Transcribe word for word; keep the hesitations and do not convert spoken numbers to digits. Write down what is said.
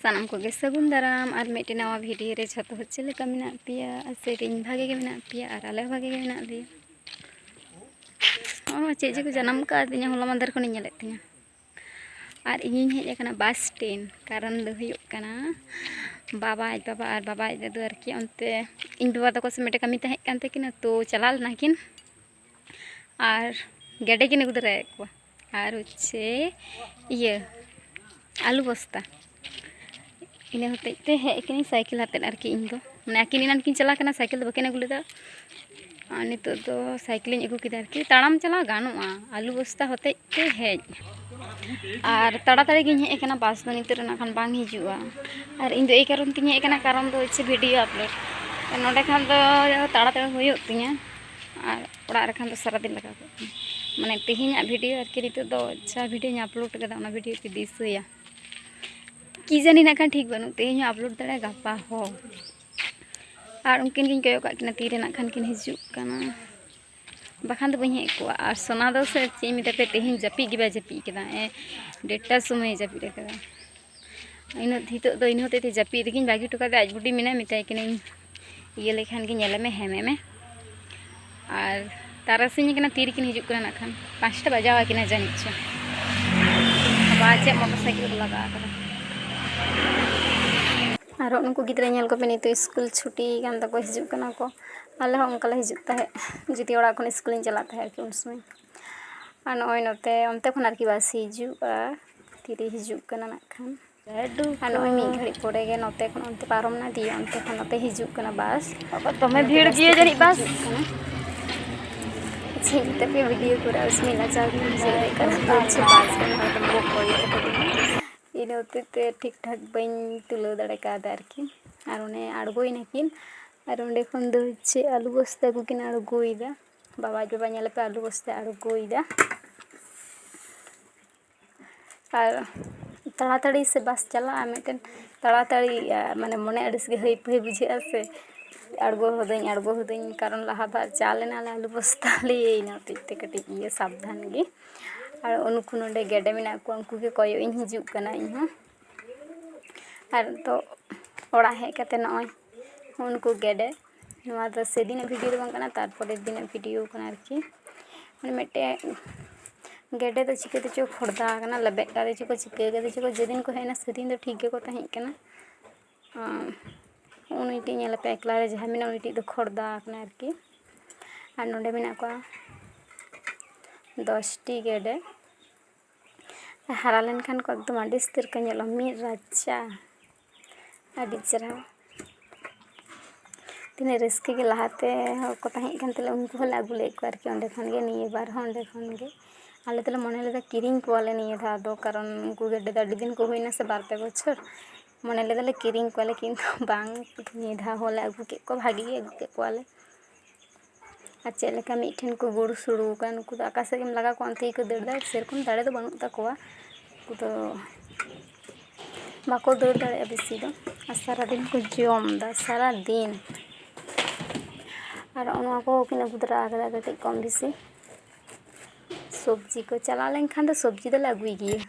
ᱥᱟᱱᱟᱢ ᱠᱚᱜᱮ ᱥᱟᱹᱜᱩᱱ ᱫᱟᱨᱟᱢ ᱟᱨ ᱢᱤᱫᱴᱮᱱ ᱱᱟᱣᱟ ᱵᱷᱤᱰᱤᱭᱳ ᱨᱮ᱾ ᱡᱷᱚᱛᱚ ᱦᱚᱲ ᱪᱮᱫ ᱞᱮᱠᱟ ᱢᱮᱱᱟᱜ ᱯᱮᱭᱟ? ᱟᱥᱟᱭ ᱫᱟᱹᱧ ᱵᱷᱟᱜᱮ ᱜᱮ ᱢᱮᱱᱟᱜ ᱯᱮᱭᱟ ᱟᱨ ᱟᱞᱮ ᱦᱚᱸ ᱵᱷᱟᱜᱮ ᱜᱮ ᱢᱮᱱᱟᱜ ᱞᱮᱭᱟ᱾ ᱚ, ᱪᱮᱫ ᱡᱮᱠᱚ ᱡᱟᱱᱟᱢ ᱠᱟᱫᱤᱧᱟ, ᱦᱚᱞᱟ ᱢᱟᱫᱷᱮᱨ ᱠᱷᱚᱱᱤᱧ ᱧᱮᱞᱮᱫ ᱛᱤᱧᱟᱹ᱾ ᱟᱨ ᱤᱧᱤᱧ ᱦᱮᱡ ᱟᱠᱟᱱᱟ ᱵᱟᱥ ᱥᱴᱮᱱᱰ, ᱠᱟᱨᱚᱱ ᱫᱚ ᱦᱩᱭᱩᱜ ᱠᱟᱱᱟ ᱵᱟᱵᱟ ᱟᱡ ᱵᱟᱵᱟ ᱟᱨ ᱵᱟᱵᱟ ᱟᱡ ᱫᱟᱫᱩ ᱟᱨᱠᱤ ᱚᱱᱛᱮ ᱤᱧ ᱵᱟᱵᱟ ᱛᱟᱠᱚ ᱥᱮ ᱢᱤᱫᱴᱮᱱ ᱠᱟᱹᱢᱤ ᱛᱟᱦᱮᱸ ᱠᱟᱱ ᱛᱟᱹᱠᱤᱱᱟ, ᱛᱚ ᱪᱟᱞᱟᱣ ᱞᱮᱱᱟ ᱠᱤᱱ ᱟᱨ ᱜᱮᱰᱮ ᱠᱤᱱ ᱟᱹᱜᱩ ᱛᱚᱨᱟᱭᱮᱫ ᱠᱚᱣᱟ᱾ ᱟᱨ ᱦᱚᱪᱪᱷᱮ ᱤᱭᱟᱹ ᱟᱹᱞᱩ ᱵᱚᱥᱛᱟ, ᱤᱱᱟᱹ ᱦᱚᱛᱮᱡ ᱛᱮ ᱦᱮᱡ ᱟᱠᱟᱱᱟᱹᱧ ᱥᱟᱭᱠᱮᱞ ᱟᱛᱮᱫ ᱟᱨᱠᱤ᱾ ᱤᱧ ᱫᱚ ᱢᱟᱱᱮ ᱟᱹᱠᱤᱱ ᱮᱱᱟᱱ ᱠᱤᱱ ᱪᱟᱞᱟᱣ ᱠᱟᱱᱟ, ᱥᱟᱭᱠᱮᱞ ᱫᱚ ᱵᱟᱹᱠᱤᱱ ᱟᱹᱜᱩ ᱞᱮᱫᱟ, ᱟᱨ ᱱᱤᱛᱚᱜ ᱫᱚ ᱥᱟᱭᱠᱮᱞᱤᱧ ᱟᱹᱜᱩ ᱠᱮᱫᱟ ᱟᱨᱠᱤ᱾ ᱛᱟᱲᱟᱢ ᱪᱟᱞᱟᱣ ᱜᱟᱱᱚᱜᱼᱟ, ᱟᱹᱞᱩ ᱵᱚᱥᱛᱟ ᱦᱚᱛᱮᱡ ᱛᱮ ᱦᱮᱡ᱾ ᱟᱨ ᱛᱟᱲᱟᱛᱟᱲᱤ ᱜᱤᱧ ᱦᱮᱡ ᱟᱠᱟᱱᱟ, ᱵᱟᱥ ᱫᱚ ᱱᱤᱛᱚᱜ ᱨᱮ ᱱᱟᱜ ᱠᱷᱟᱱ ᱵᱟᱝ ᱦᱤᱡᱩᱜᱼᱟ᱾ ᱟᱨ ᱤᱧ ᱫᱚ ᱮᱭ ᱠᱟᱨᱚᱱ ᱛᱤᱧ ᱦᱮᱡ ᱟᱠᱟᱱᱟ, ᱠᱟᱨᱚᱱ ᱫᱚ ᱦᱚᱪᱪᱷᱮ ᱵᱷᱤᱰᱤᱭᱳ ᱟᱯᱞᱳᱰ᱾ ᱱᱚᱸᱰᱮ ᱠᱷᱟᱱ ᱫᱚ ᱛᱟᱲᱟᱛᱟᱲᱤ ᱦᱩᱭᱩᱜ ᱛᱤᱧᱟᱹ, ᱟᱨ ᱚᱲᱟᱜ ᱨᱮ ᱠᱷᱟᱱ ᱫᱚ ᱥᱟᱨᱟᱫᱤᱱ ᱞᱟᱜᱟᱣ ᱠᱚᱜ ᱠᱟᱱᱟ᱾ ᱢᱟᱱᱮ ᱛᱮᱦᱮᱧᱟᱜ ᱵᱷᱤᱰᱤᱭᱳ ᱟᱨᱠᱤ, ᱱᱤᱛᱚᱜ ᱫᱚ ᱡᱟᱦᱟᱸ ᱵᱷᱤᱰᱤᱭᱳᱧ ᱟᱯᱞᱳᱰ ᱠᱟᱫᱟ ᱚᱱᱟ ᱵᱷᱤᱰᱤᱭᱳ ᱯᱮ ᱫᱤᱥᱟᱹᱭᱟ᱾ ᱠᱤ ᱡᱟᱹᱱᱤ ᱱᱟᱜ ᱠᱷᱟᱱ ᱴᱷᱤᱠ ᱵᱟᱹᱱᱩᱜ, ᱛᱮᱦᱮᱧ ᱦᱚᱸ ᱟᱯᱞᱳᱰ ᱫᱟᱲᱮᱭᱟᱜᱼᱟ, ᱜᱟᱯᱟ ᱦᱚᱸ᱾ ᱟᱨ ᱩᱱᱠᱤᱱ ᱜᱤᱧ ᱠᱚᱭᱚᱜ ᱠᱟᱜ ᱠᱤᱱᱟ, ᱛᱤᱨᱮ ᱱᱟᱜ ᱠᱷᱟᱱ ᱠᱤᱱ ᱦᱤᱡᱩᱜ ᱠᱟᱱᱟ, ᱵᱟᱠᱷᱟᱱ ᱫᱚ ᱵᱟᱹᱧ ᱦᱮᱡ ᱠᱚᱜᱼᱟ᱾ ᱟᱨ ᱥᱚᱱᱟ ᱫᱚ ᱥᱮ ᱪᱮᱫ ᱤᱧ ᱢᱮᱛᱟ ᱯᱮ, ᱛᱮᱦᱮᱧ ᱡᱟᱹᱯᱤᱫ ᱜᱮ ᱵᱟᱭ ᱡᱟᱹᱯᱤᱫ ᱠᱟᱫᱟ, ᱮ, ᱰᱮᱴᱴᱟ ᱥᱚᱢᱚᱭᱮ ᱡᱟᱹᱯᱤᱫ ᱠᱟᱫᱟ᱾ ᱤᱱᱟᱹ ᱱᱤᱛᱚᱜ ᱫᱚ ᱤᱱᱟᱹ ᱦᱚᱛᱮᱡ ᱛᱮ ᱡᱟᱹᱯᱤᱫ ᱨᱮᱜᱮᱧ ᱵᱟᱹᱜᱤ ᱦᱚᱴᱚ ᱠᱟᱫᱟ᱾ ᱟᱡ ᱵᱩᱰᱤ ᱢᱮᱱᱟᱭ, ᱢᱮᱛᱟᱭ ᱠᱟᱹᱱᱟᱹᱧ, ᱤᱭᱟᱹ ᱞᱮᱠᱷᱟᱱ ᱜᱮ ᱧᱮᱞᱮ ᱢᱮ, ᱦᱮᱢᱮ ᱢᱮ᱾ ᱟᱨ ᱛᱟᱨᱟᱥᱤᱧ ᱠᱟᱱᱟ, ᱛᱤᱨᱮᱠᱤᱱ ᱦᱤᱡᱩᱜ ᱠᱟᱱᱟ ᱱᱟᱜ ᱠᱷᱟᱱ, ᱯᱟᱸᱪᱴᱟ ᱵᱟᱡᱟᱣ ᱟᱠᱟᱱᱟ ᱡᱟᱹᱱᱤᱡ ᱪᱚ᱾ ᱵᱟᱵᱟ ᱪᱮᱫ ᱢᱚᱴᱚᱨ ᱥᱟᱭᱠᱮᱞ ᱠᱚ ᱞᱟᱜᱟ ᱟᱠᱟᱫᱟ᱾ ᱟᱨ ᱱᱩᱠᱩ ᱜᱤᱫᱽᱨᱟᱹ ᱧᱮᱞ ᱠᱚᱯᱮ, ᱱᱤᱛᱚᱜ ᱥᱠᱩᱞ ᱪᱷᱩᱴᱤ ᱠᱟᱱ ᱛᱟᱠᱚ, ᱦᱤᱡᱩᱜ ᱠᱟᱱᱟ ᱠᱚ᱾ ᱟᱞᱮ ᱦᱚᱸ ᱚᱱᱠᱟ ᱞᱮ ᱦᱤᱡᱩᱜ ᱛᱟᱦᱮᱸᱫ, ᱡᱩᱫᱤ ᱚᱲᱟᱜ ᱠᱷᱚᱱ ᱥᱠᱩᱞᱤᱧ ᱪᱟᱞᱟᱜ ᱛᱟᱦᱮᱸᱫ ᱟᱨᱠᱤ ᱩᱱ ᱥᱚᱢᱚᱭ᱾ ᱟᱨ ᱱᱚᱜᱼᱚᱭ ᱱᱚᱛᱮ, ᱚᱱᱛᱮ ᱠᱷᱚᱱ ᱟᱨᱠᱤ ᱵᱟᱥ ᱦᱤᱡᱩᱜᱼᱟ, ᱛᱤᱨᱮ ᱦᱤᱡᱩᱜ ᱠᱟᱱᱟ ᱱᱟᱜ ᱠᱷᱟᱱ᱾ ᱟᱨ ᱱᱚᱜᱼᱚᱭ ᱢᱤᱫ ᱜᱷᱟᱹᱲᱤᱡ ᱯᱚᱨᱮ ᱜᱮ ᱱᱚᱛᱮ ᱠᱷᱚᱱ ᱚᱱᱛᱮ ᱯᱟᱨᱚᱢ ᱮᱱᱟ, ᱫᱤᱭᱮ ᱚᱱᱛᱮ ᱠᱷᱚᱱ ᱱᱚᱛᱮ ᱦᱤᱡᱩᱜ ᱠᱟᱱᱟ ᱵᱟᱥ᱾ ᱵᱟᱵᱟ, ᱫᱚᱢᱮ ᱚᱱᱟᱛᱮ ᱵᱷᱤᱲ ᱵᱟᱥ ᱜᱮᱭᱟ ᱡᱟᱹᱱᱤᱡ ᱵᱟᱥ᱾ ᱦᱤᱡᱩᱜ ᱠᱟᱱᱟ᱾ ᱪᱮᱫ ᱛᱮᱯᱮ ᱵᱷᱤᱰᱤᱭᱳ ᱠᱚᱨᱮ ᱟᱹᱥᱢᱤ ᱞᱟᱡᱟᱣ ᱜᱮᱧ ᱵᱩᱡᱷᱟᱹᱣ ᱮᱫ ᱠᱟᱱᱟ, ᱛᱚ ᱪᱮᱫ ᱵᱟᱥ ᱨᱮᱱ ᱦᱚᱲ ᱫᱚᱢᱮ ᱠᱚ ᱠᱚᱭᱚᱜ ᱟᱠᱟᱫᱤᱧᱟ᱾ ᱤᱱᱟᱹ ᱦᱚᱛᱮᱡ ᱛᱮ ᱴᱷᱤᱠ ᱴᱷᱟᱠ ᱵᱟᱹᱧ ᱛᱩᱞᱟᱹᱣ ᱫᱟᱲᱮ ᱠᱟᱣᱫᱟ ᱟᱨᱠᱤ᱾ ᱟᱨ ᱚᱱᱮ ᱟᱬᱜᱚᱭᱮᱱᱟᱠᱤᱱ, ᱟᱨ ᱚᱸᱰᱮ ᱠᱷᱚᱱ ᱫᱚ ᱪᱮᱫ ᱟᱹᱞᱩ ᱵᱚᱥᱛᱟ ᱠᱚᱠᱤᱱ ᱟᱬᱜᱚᱭᱮᱫᱟ᱾ ᱵᱟᱵᱟ ᱟᱡ ᱵᱟᱵᱟ ᱧᱮᱞ ᱯᱮ, ᱟᱹᱞᱩ ᱵᱚᱥᱛᱟ ᱟᱬᱜᱚᱭᱮᱫᱟ᱾ ᱟᱨ ᱛᱟᱲᱟᱛᱟᱲᱤ ᱥᱮ ᱵᱟᱥ ᱪᱟᱞᱟᱜᱼᱟ, ᱢᱤᱫᱴᱮᱱ ᱛᱟᱲᱟᱛᱟᱲᱤ, ᱟ, ᱢᱟᱱᱮ ᱢᱚᱱᱮ ᱟᱹᱲᱤᱥ ᱜᱮ ᱦᱟᱹᱭ ᱯᱷᱟᱹᱭ ᱵᱩᱡᱷᱟᱹᱜᱼᱟ ᱥᱮ, ᱟᱬᱜᱚ ᱦᱚᱫᱟᱹᱧ, ᱟᱬᱜᱚ ᱦᱚᱫᱟᱹᱧ, ᱠᱟᱨᱚᱱ ᱞᱟᱦᱟ ᱵᱟᱨ ᱪᱟ ᱞᱮᱱᱟᱞᱮ ᱟᱹᱞᱩ ᱵᱚᱥᱛᱟ ᱞᱮ, ᱤᱱᱟᱹ ᱦᱚᱛᱮᱡ ᱛᱮ ᱠᱟᱹᱴᱤᱡ ᱤᱭᱟᱹ ᱥᱟᱵᱫᱷᱟᱱ ᱜᱮ᱾ ᱟᱨ ᱩᱱᱠᱩ ᱱᱚᱰᱮ ᱜᱮᱰᱮ ᱢᱮᱱᱟᱜ ᱠᱚᱣᱟ, ᱩᱱᱠᱩ ᱜᱮ ᱠᱚᱭᱚᱜ ᱤᱧ ᱦᱤᱡᱩᱜ ᱠᱟᱱᱟ ᱤᱧ ᱦᱚᱸ᱾ ᱟᱨ ᱱᱤᱛᱚᱜ ᱚᱲᱟᱜ ᱦᱮᱡ ᱠᱟᱛᱮ ᱱᱚᱜᱼᱚᱭ ᱩᱱᱠᱩ ᱜᱮᱰᱮ, ᱱᱚᱣᱟ ᱫᱚ ᱥᱮᱫᱤᱱᱟᱜ ᱵᱷᱤᱰᱤᱭᱳ ᱫᱚ ᱵᱟᱝ ᱠᱟᱱᱟ, ᱛᱟᱨᱯᱚᱨᱮᱨ ᱫᱤᱱᱟᱜ ᱵᱷᱤᱰᱤᱭᱳ ᱠᱟᱱᱟ ᱟᱨᱠᱤ᱾ ᱢᱟᱱᱮ ᱢᱤᱫᱴᱮᱡ ᱜᱮᱰᱮ ᱫᱚ ᱪᱤᱠᱟᱹ ᱛᱮᱪᱚ ᱠᱷᱚᱲᱫᱟ ᱟᱠᱟᱱᱟ, ᱞᱮᱵᱮᱫ ᱠᱟᱫᱮ ᱪᱚ ᱠᱚ ᱪᱤᱠᱟᱹ ᱠᱟᱫᱮ ᱪᱚ ᱠᱚ, ᱡᱮᱫᱤᱱ ᱠᱚ ᱦᱮᱡ ᱮᱱᱟ ᱥᱮᱫᱤᱱ ᱫᱚ ᱴᱷᱤᱠ ᱜᱮᱠᱚ ᱛᱟᱦᱮᱸ ᱠᱟᱱᱟ᱾ ᱟᱸ, ᱩᱱᱤᱴᱤᱡ ᱧᱮᱞ ᱯᱮ ᱮᱠᱞᱟ ᱨᱮ ᱡᱟᱦᱟᱸ ᱢᱮᱱᱟᱜ ᱩᱱᱤᱴᱤᱡ ᱫᱚ ᱠᱷᱚᱲᱫᱟ ᱟᱠᱟᱱᱟ ᱟᱨᱠᱤ᱾ ᱟᱨ ᱱᱚᱰᱮ ᱢᱮᱱᱟᱜ ᱠᱚᱣᱟ ᱫᱚᱥᱴᱤ ᱜᱮᱰᱮ᱾ ᱦᱟᱨᱟ ᱞᱮᱱᱠᱷᱟᱱ ᱠᱚ ᱮᱠᱫᱚᱢ ᱟᱹᱰᱤ ᱩᱥᱛᱟᱹᱨ ᱠᱚ ᱧᱮᱞᱚᱜᱼᱟ, ᱢᱤᱫ ᱨᱟᱪᱟ, ᱟᱹᱰᱤ ᱪᱮᱦᱨᱟ᱾ ᱛᱤᱱᱟᱹᱜ ᱨᱟᱹᱥᱠᱟᱹ ᱜᱮ ᱞᱟᱦᱟᱛᱮ ᱦᱚᱲ ᱠᱚ ᱛᱟᱦᱮᱸ ᱠᱟᱱ ᱛᱟᱞᱮ, ᱩᱱᱠᱩ ᱦᱚᱸᱞᱮ ᱟᱹᱜᱩ ᱞᱮᱫ ᱠᱚᱣᱟ ᱟᱨᱠᱤ ᱚᱸᱰᱮ ᱠᱷᱚᱱ ᱜᱮ, ᱱᱤᱭᱟᱹ ᱵᱟᱨ ᱦᱚᱸ ᱚᱸᱰᱮ ᱠᱷᱚᱱ ᱜᱮ᱾ ᱟᱞᱮ ᱫᱚᱞᱮ ᱢᱚᱱᱮ ᱞᱮᱫᱟ ᱠᱤᱨᱤᱧ ᱠᱚᱣᱟᱞᱮ ᱱᱤᱭᱟᱹ ᱫᱷᱟᱣ ᱫᱚ, ᱠᱟᱨᱚᱱ ᱩᱱᱠᱩ ᱜᱮᱰᱮ ᱫᱚ ᱟᱹᱰᱤ ᱫᱤᱱ ᱠᱚ ᱦᱩᱭᱱᱟ ᱥᱮ, ᱵᱟᱨ ᱯᱮ ᱵᱚᱪᱷᱚᱨ᱾ ᱢᱚᱱᱮ ᱞᱮᱫᱟᱞᱮ ᱠᱤᱨᱤᱧ ᱠᱚᱣᱟᱞᱮ, ᱠᱤᱱᱛᱩ ᱵᱟᱝ, ᱱᱤᱭᱟᱹ ᱫᱷᱟᱣ ᱦᱚᱸᱞᱮ ᱟᱹᱜᱩ ᱠᱮᱫ ᱠᱚᱣᱟ, ᱵᱷᱟᱜᱮ ᱜᱮ ᱟᱹᱜᱩ ᱠᱮᱫ ᱠᱚᱣᱟᱞᱮ᱾ ᱟᱨ ᱪᱮᱫ ᱞᱮᱠᱟ ᱢᱤᱫ ᱴᱷᱮᱱ ᱠᱚ ᱜᱩᱲ ᱥᱩᱲᱩ ᱟᱠᱟᱱ, ᱩᱱᱠᱩ ᱫᱚ ᱚᱠᱟ ᱥᱮᱫ ᱜᱮᱢ ᱞᱟᱜᱟ ᱠᱚᱣᱟ ᱚᱱᱛᱮ ᱜᱮᱠᱚ ᱫᱟᱹᱲ ᱫᱟ, ᱥᱮᱨᱚᱠᱚᱢ ᱫᱟᱲᱮ ᱫᱚ ᱵᱟᱹᱱᱩᱜ ᱛᱟᱠᱚᱣᱟ᱾ ᱩᱱᱠᱩ ᱫᱚ ᱵᱟᱠᱚ ᱫᱟᱹᱲ ᱫᱟᱲᱮᱭᱟᱜᱼᱟ ᱵᱮᱥᱤ ᱫᱚ᱾ ᱟᱨ ᱥᱟᱨᱟᱫᱤᱱ ᱠᱚ ᱡᱚᱢ ᱮᱫᱟ, ᱥᱟᱨᱟᱫᱤᱱ᱾ ᱟᱨ ᱱᱚᱣᱟ ᱠᱚᱦᱚᱸ ᱠᱤᱱ ᱟᱹᱜᱩ ᱛᱚᱨᱟ ᱟᱠᱟᱫᱟ ᱠᱟᱹᱴᱤᱡ ᱠᱚᱢ ᱵᱮᱥᱤ ᱥᱚᱵᱽᱡᱤ ᱠᱚ᱾ ᱪᱟᱞᱟᱣ ᱞᱮᱱᱠᱷᱟᱱ ᱫᱚ ᱥᱚᱵᱽᱡᱤ ᱫᱚᱞᱮ ᱟᱹᱜᱩᱭ ᱜᱮᱭᱟ᱾